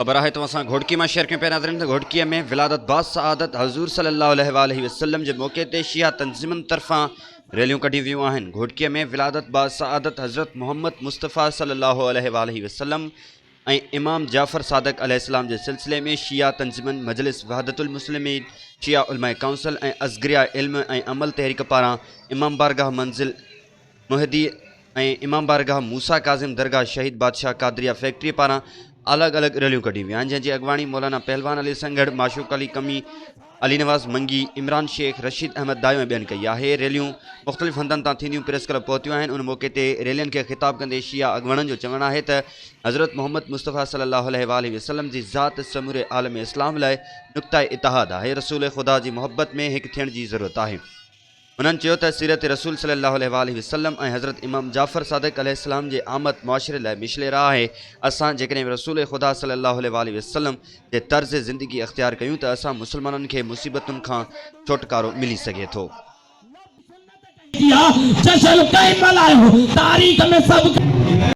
خبر آهي توهان سان گهوٽڪي مان شيئر ڪيون پيا ناظرين ته گهوٽڪي ۾ ولادت باسعادت حضور صلي الله عليه واله وسلم جي موقعي تي شيعا تنظيمن طرفان ريليون ڪڍيون ويون آهن گهوٽڪي ۾ ولادت باسعادت حضرت محمد مصطفيٰ صلي الله عليه واله وسلم ۽ امام جعفر صادق عليه السلام جي سلسلي ۾ شيعا تنظيمن مجلس وحدت المسلمين شيعا علماء ڪائونسل ۽ ازگريا علم ۽ عمل تحريڪ پاران امام بارگاهه منزل مهدي ۽ امام بارگاهه موسيٰ ڪاظم درگاهه شهيد بادشاهه قادريه فيڪٽري پاران الڳ الڳ ريليون ڪڍيون ويون آهن جنهن جي اڳواڻي مولانا پهلوان علي سنگهڙ، معشوق علي ڪمي، علي نواز منگي، عمران شيخ، رشيد احمد دايو ۽ ٻين ڪئي آهي. ريليون مختلف هنڌن تان ٿينديون پريس ڪلب پهتيون آهن ان موقعي تي ريلين کي خطاب ڪندي شيعا اڳواڻن جو چوڻ آهي ته حضرت محمد مصطفيٰ صلي الله عليه واٰله وسلم جي ذات سموري عالم اسلام لاء نقطه اتحاد آهي رسول خدا جي محبت ۾ هڪ ٿيڻ جي ضرورت آهي. انهن چيو ته سيرت رسول صلي الله عليه واٰله وسلم ۽ حضرت امام جعفر صادق عليه السلام جي آمد معاشري لاء مشعل راهه آهي، اسان جيڪڏهن رسول خدا صلي الله عليه واٰله وسلم جي طرز زندگي اختيار ڪيون ته اسان مسلمانن کي مصيبتن کان ڇوٽڪارو ملي سگهي ٿو. جشن ڪنهن ملهايو تاريخ ۾ سڀ.